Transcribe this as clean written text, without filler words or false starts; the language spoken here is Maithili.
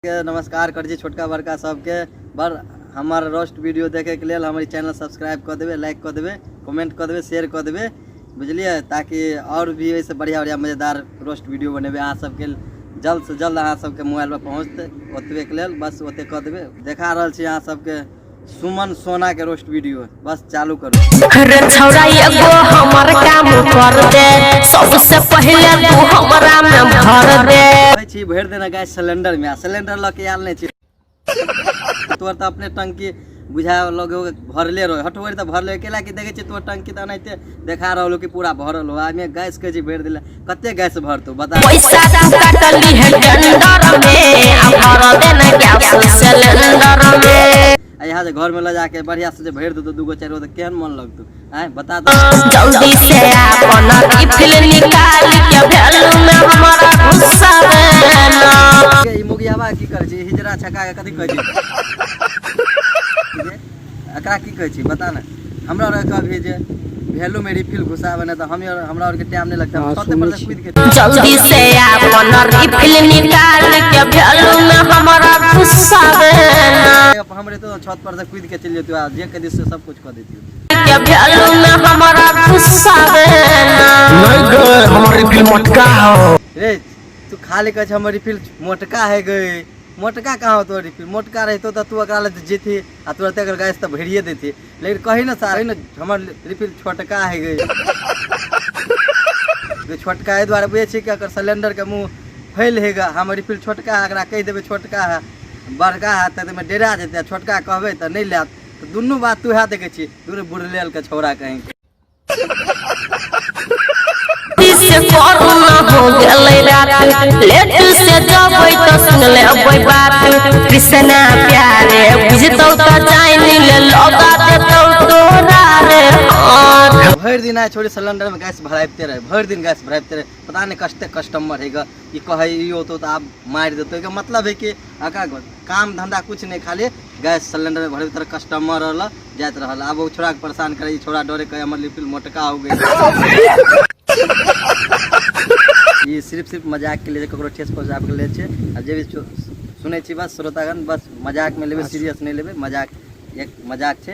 के नमस्कार करै छी छोटका बड़का सबके। बड़ हमर रोस्ट वीडियो देखैके लेल हमर चैनल सब्सक्राइब कऽ देबै, लाइक कऽ देबै, कमेंट कऽ देबै, शेयर कऽ देबै, बुझलियै? ताकि आओर भी एहिसँ बढ़िआँ बढ़िआँ मजेदार रोस्ट वीडियो बनेबै अहाँ सबके, जल्दसँ जल्द अहाँ सबके मोबाइलपर पहुँचतै। ओतबेके लेल बस ओते कऽ देबै। देखा रहल छी अहाँ सबके सुमन सोना के रोस्ट वीडियो, बस चालू करू। रे छौड़ा एगो हमर काम कर दे, सबसे पहिले तू हमरा में भर दे। कहै छी भरि देना गैस सिलेंडर में, आ सिलेंडर लऽ के आयल नहि छी। तोहर तऽ अपने टंकी बुझा लगे भरले रहे, हटबै तऽ भरले केला कि देखै छी तोहर टंकी तऽ एनाहिते देखा रहल हो कि पूरा भरल हो। आमे गैस कहै छी भरि देले, कते गैस भरतौ बता? पैसा तू काटली है टेंडर में, आ भर देना गैस सिलेंडर में। आ यहाँ जे घर में लऽ जाके बढ़िया से जे भरि देतौ दूगो चारि गो तऽ केहन मन लगतौ? आँय बता तऽ। जल्दी से अपन रिफिल निकाल के वैल्यू में हमरा घुसा देना। ई मुगियाबा की करै छै? हिजरा छका के कथी कहै छै जे? एकरा की कहै छै बता ने हमरा? आर कभी जे वैल्यू में रिफिल घुसाबे ने तऽ हम हमरा आर के टाइम नहीं लगता, हम छते पर से कूद के। जल्दी से अपन रिफिल निकाल के वैल्यू में हमरा घुसा देना। हम रहितो तऽ छत पर से कूद के चलि जैतियो आ जे कह से सब कुछ कऽ देतियो। के वैल्यू में हमरा घुसा देना। नहीं गए, हमर रिफिल मोटका हो। रे तू खाली कहै छै हमर रिफिल मोटका है गई, मोटका कहाँ हो? तोहर रिफिल मोटका रहितो तऽ तू एकरा लए जेती आ तुरते अगर गैस तऽ भरिए देती, लेकिन कही ने सार ने हमर रिफिल छोटका है गई। जे छोटका एहि दुआरे बुझै छी कि एकर सिलेंडरके मुँह फैल है गा। हमर रिफिल छोटका है, एकरा कहि देबै छोटका है, बड़का है तऽ ताहिमे डेरा जेतै, आ छोटका कहबै तऽ नहि लायत। तऽ दुनू बात तू उएह देखै छी। दुनू बुढ़लेल के छौड़ा कहीं से कोरोना हो गेलै रात, लेट से जबै तऽ सुन लेबै बात। कृष्णा प्यारे बुझतौ तऽ जानि ले, लगा देतौ तोरा रे हाथ। भरि दिन आइ छोड़ी सिलेंडर में गैस भराइते रहे, भरि दिन गैस भराइते रहे। पता नहीं कते कस्टमर है ग, ई कहै ई औतो तऽ आब मारि देतौ। एकर मतलब है कि एकरा काम धंधा कुछ नहीं, खाली गैस सिलेंडर में भरबैत रह, कस्टमर रहल जाइत रहल। आब ओ छोड़ा के परेशान करे, ई छोड़ा डरे कहे हमर लिपिल मोटका हो गई। ई सिर्फ सिर्फ मजाक के लिए, ककरो ठेस पहुँचाबे के लिए छै। आ जे भी सुनै छी बस श्रोतागण, बस मजाक में लेबै, सीरियस नहीं लेबै। मजाक एक मजाक छै।